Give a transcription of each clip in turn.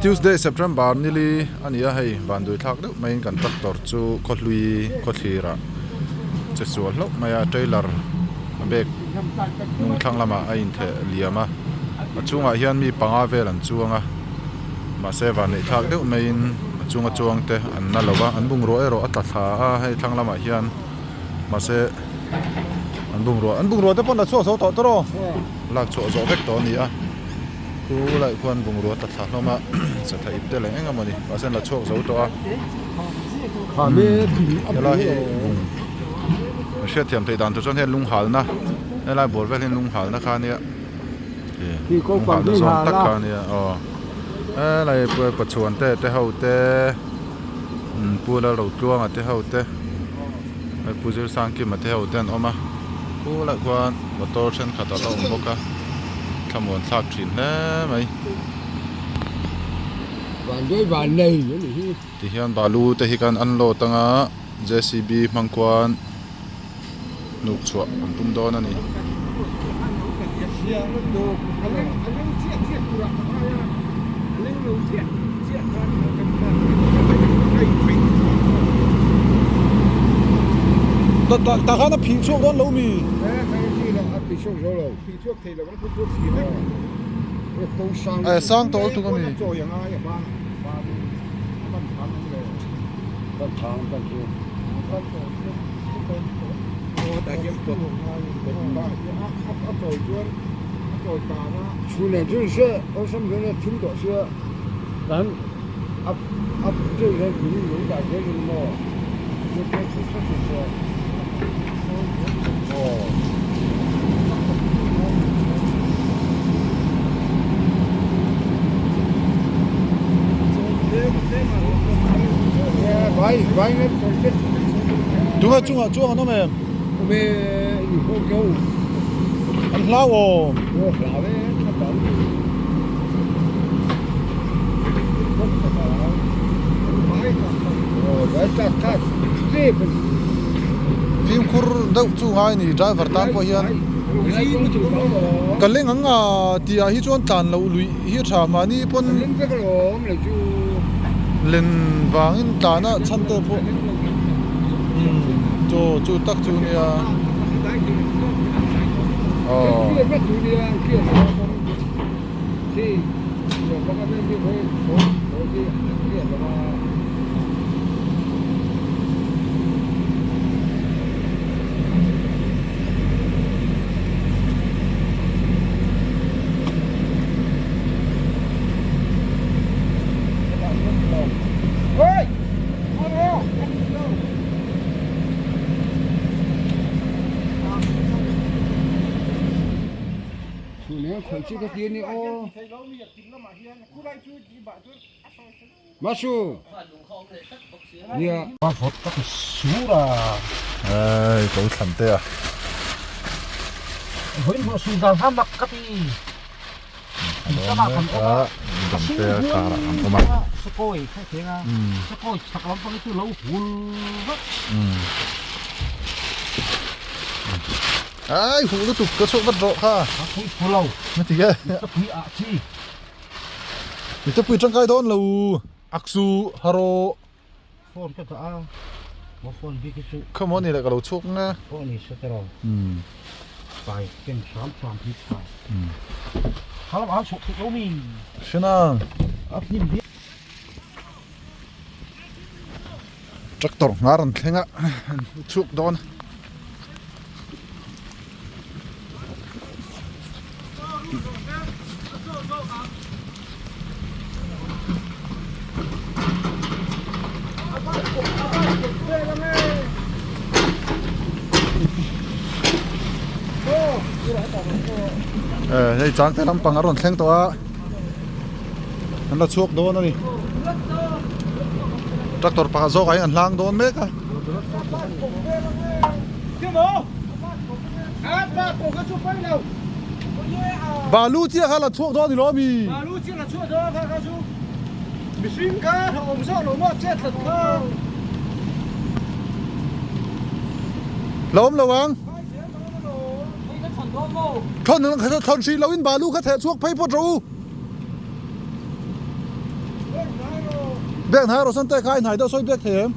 Tuesday September nili a ni a hei vanduai thlak deuh maiin kan tractor chu khawhlui khawthlir ah che sual hlauh mai a trailer a bag hnung thlang lamah a intheh liam a a chungah hian mi panga vel an chuang a mahse vanneih thlak deuh maiin a chunga chuang te an na lo va an bungrua erawh a tla thla a hei thlang lamah hian mahse an bungrua an bungrua te pawh an la chhuak zo tawh tawh rawh lak chhuah zawh vek tawh a ni a. Chu lai khuan bungrua ta thla hlawm a satha ip te leh eng emaw ni mahse an la chhuak zo tawh a helai hi bung a hriatthiam theih dan tur chuan hian lunghalna helai bawr vel hian lunghalna kha ania lunghalna zawng tak kha ania aw helai pachuan te te ho te pu Lalrotluanga te ho te hei pu Zirsangkima te ho te an awm a khulaiah khuan motor thenkhat a la awm bawk a thlamuan thlak thin hle mai. Tihian balu te hi khan unload anga J C B hmang khuan hnuk chhuah an tum dawn a ni. Tah khan a phih chhuak dawn lo mi? Sang tawh lutuk a mi? Tunge chungah chuang an awm em? An hlau awm. Fimkhur deuh chu ngai a ni driver tan pawh hian ka leng ang a tih ah hi chuan tlan loh luih hi a tha mahni pawn len vangin tlan a chhan te pawh chaw chu tak chu nia aw. Ai ko thlan te a. Damte a car ah an awm a. Ai huh lutuk ka chhuak vat rawh kha. Ka pui phu lo. Na ti e. Ka pui ah chi. Mi te pui tangkai dawn lo. Aksu haro. Phone ka dah a. Mo phone bik hi chu. Kha maw ni le ka lo chhuak nge. Pawh ni se tiraw. Pai ken hram hram hi tha. Kha lam ah chhuak theih lo mi. Hrenang. A hlim viau. Tractor nghar an thleng a an chhuk dawn a. Hei changte lampang a rawn thleng tawh a an la chhuak dawn a ni. Tractor pakhat zawk ah hian an hlang dawn mek a. Balu chiah kha la chhuak dawn ni lo ami? La awm lo ang. Thawn thawn hrih lo in balu kha theh chhuak phei phawt rawh u. Biak hnai rawh Sante kha i hnai deuh sawi biak thei em?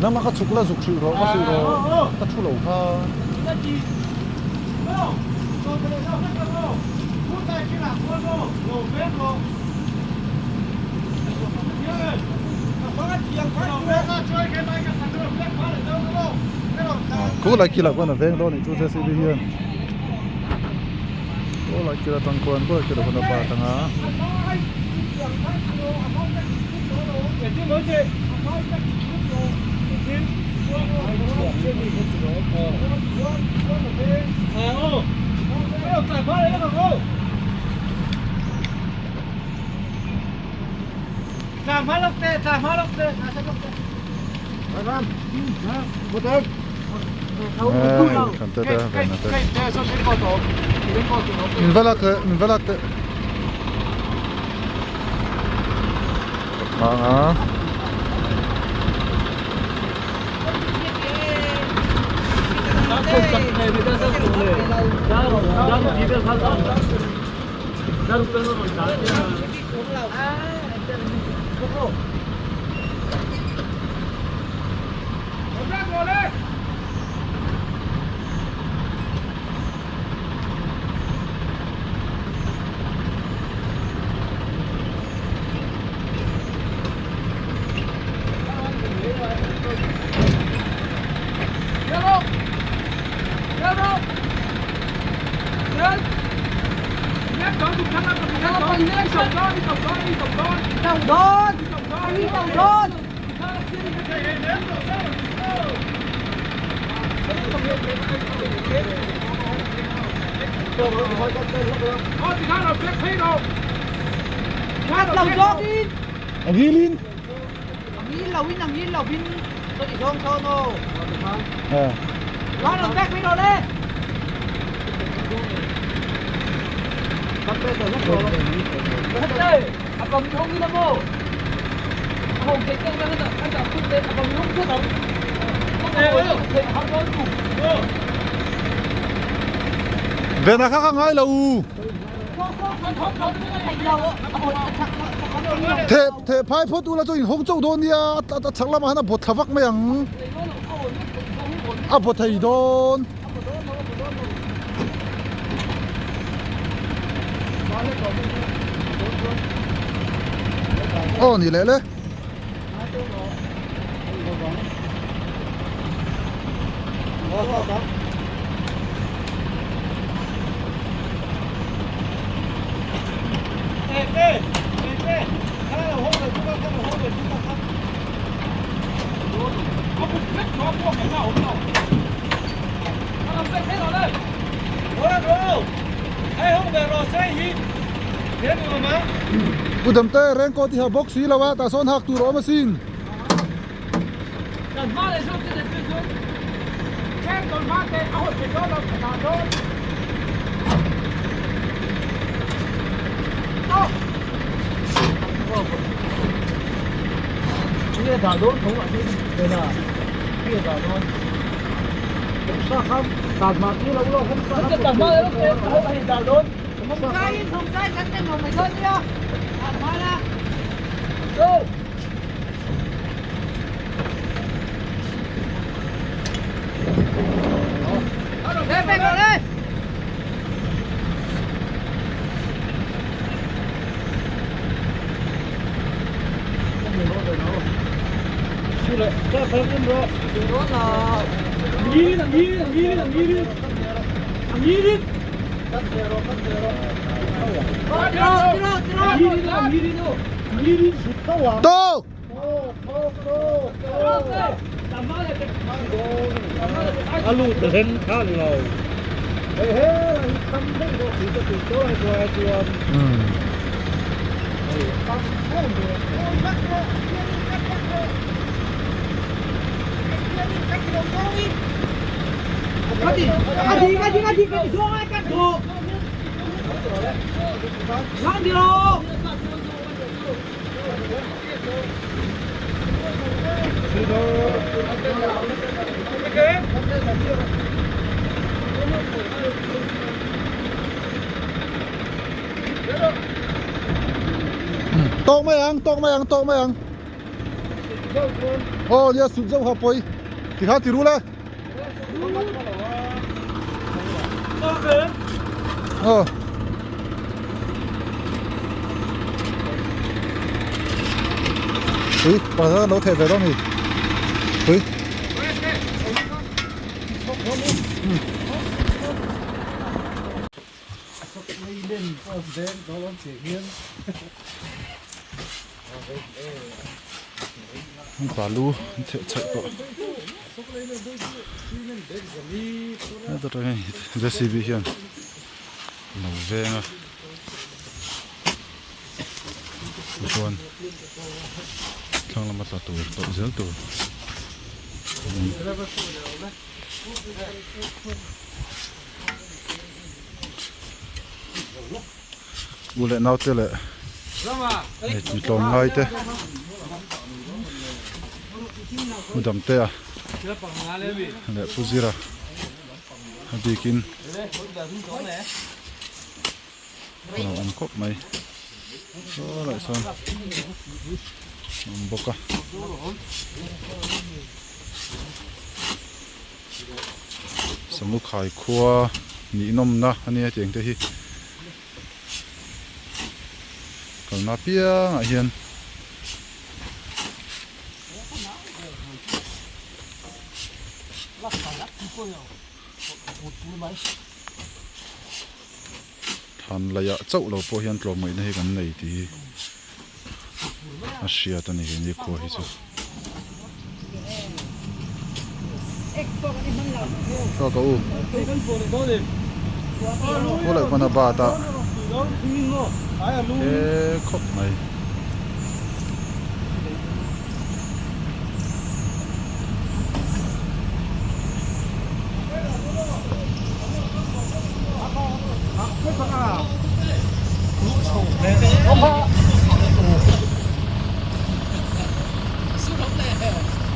Nangmah ka chhuk la zuk hrilh rawh ka hrilh rawh ka thu lo kha. Khu lai kil ah khuan a veng dawn anih chu JCB hian khu lai kil atang khuan khu lai kil ah khuan a part anga. Min va lak teh min va lak teh hmang a. A ngilin A ngil lo in a ngil lo in ka ti zawng sawn aw. Lo back mai rawh le. A bang hong in a maw? A hong thei tawk na a dah phut te a bang hong phut ang. Vena kha ka ngai lo u. Theh theh phai phawt ula chu in hawng chauh dawn nia a chhak lamah hian a bawt thla vak mai ang a bawt thei dawn. Aw ni leh le. Pu Damte raincoat i ha bawk si lo a tah sawn hak tur a awm asin. To! Tawk mai ang, tawk mai ang, tawk mai ang. Aw nia sut zauh kha pawi. Tikha ti rul e. Aw. Ui, pakhat lo theh ve dawn ni. Ui. Balu an theh chhaih tawh heta tang hian JCB hian a lo veng a tichuan thlang lama tla tur tawlh zel tur U leh naute leh mi tlawmngai te U Damtea leh Pu Zira a bikin a lo awm khawp mai saw lai sawn a awm bawk a. Samukhai khua nihnawmna a nia tiang te hi kalna apiangah hian than laihah chauh lo pawh hian tlawmngaihna hi kan nei tih hi a hriat a ni he ni khua hi chu. Ka ka u Khaw leh hman a bat a he khawp mai.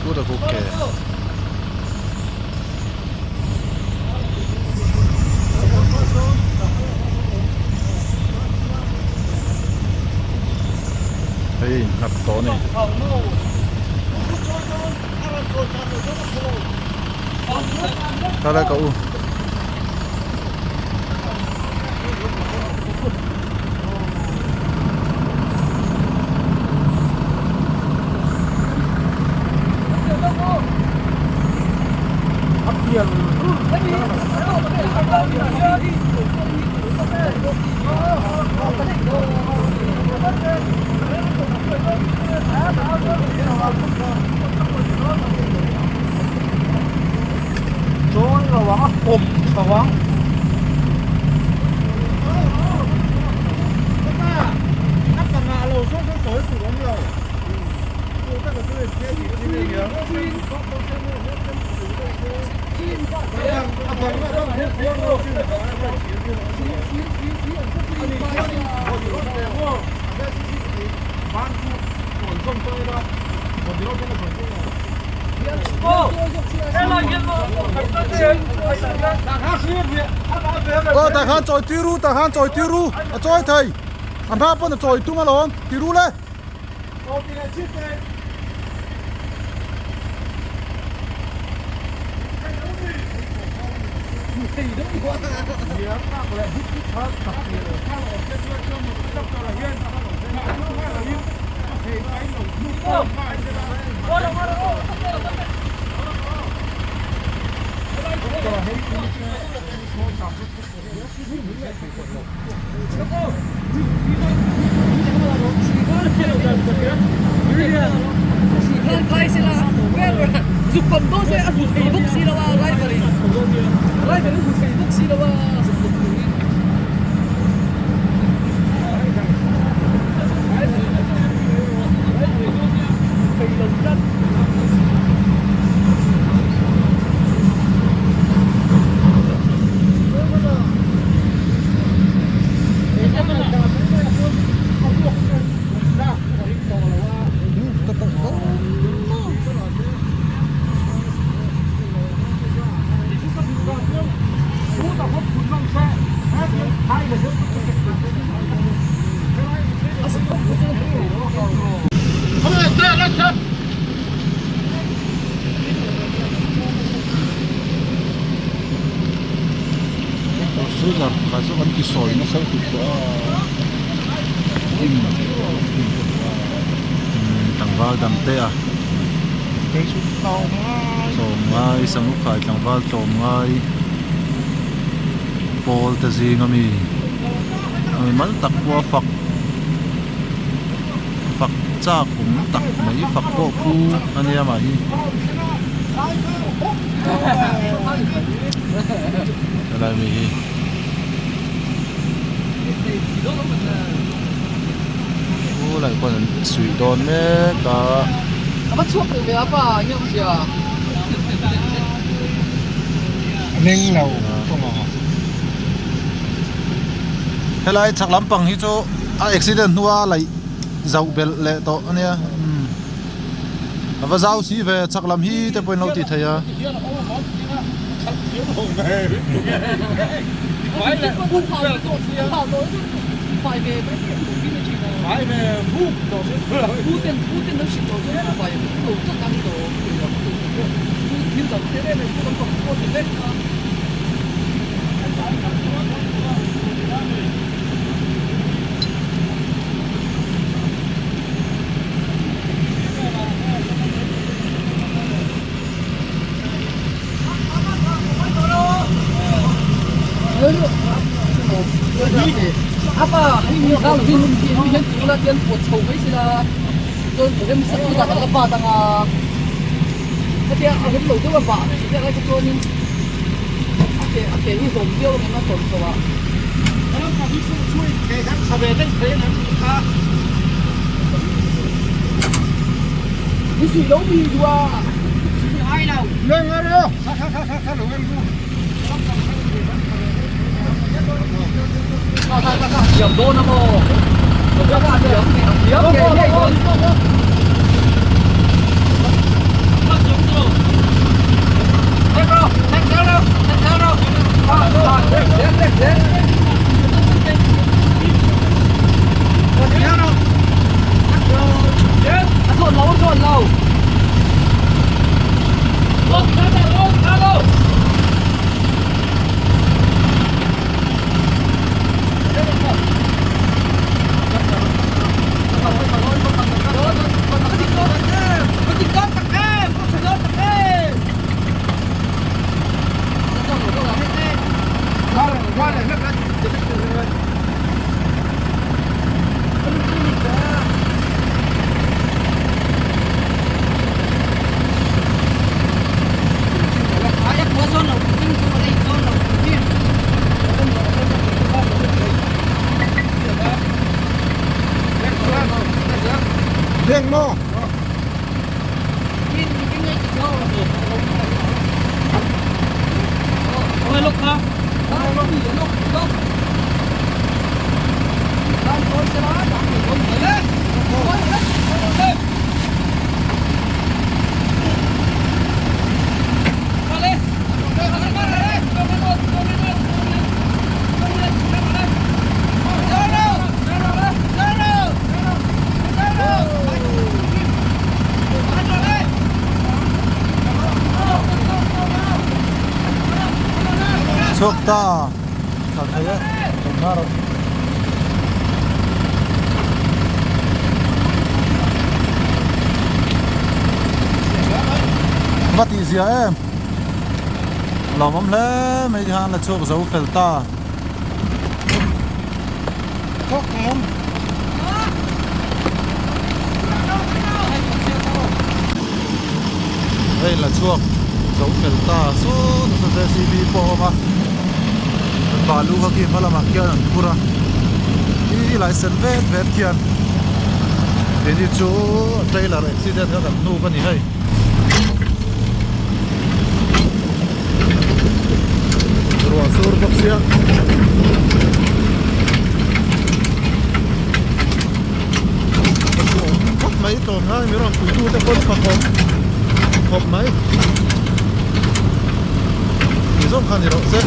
Kut a kuk ke. Hei a inhnap tawh a ni. Thalai ka u. Aw tah khan chawi tir u tah khan chawi tir u a chawi thei a hma pawn a chawi tum alawm tir u le. Hnim tlangval dang te a tlawmngai sangukhai tlangval tlawmngai pawl te zing ami ami mal tak pawh a fak fak chak awm tak mai fak pawh phu ania mah hi helai mi hi. Khulai pawn an suih dawn mek a. A va chhuak duh ve a pa eng nge awmzia? A meng lo kawng a. Helai chhak lampang hi chu a accident hnua laih zauh belh leh tawh a nia a va zau si ve chhak lam hi te pawhin lo tih theih a. Chhuak ta kal thei e tum hma rawh. Va tih zia em lawmawm hle mai khan la chhuak zo fel ta. Hei la chhuak zo fel ta saw nasa JCB pawh a awm a an balu kha khi hma lamah khian an phur a ih lai sen vet vet khian keini chu trailer accident kha kan hnuk a ni hei. Ruah sur bawk sia. Khawp mai tlawm ngai mi rawn puitu te pawn fakawm khawp mai. Ti zawng kha ni rawh se.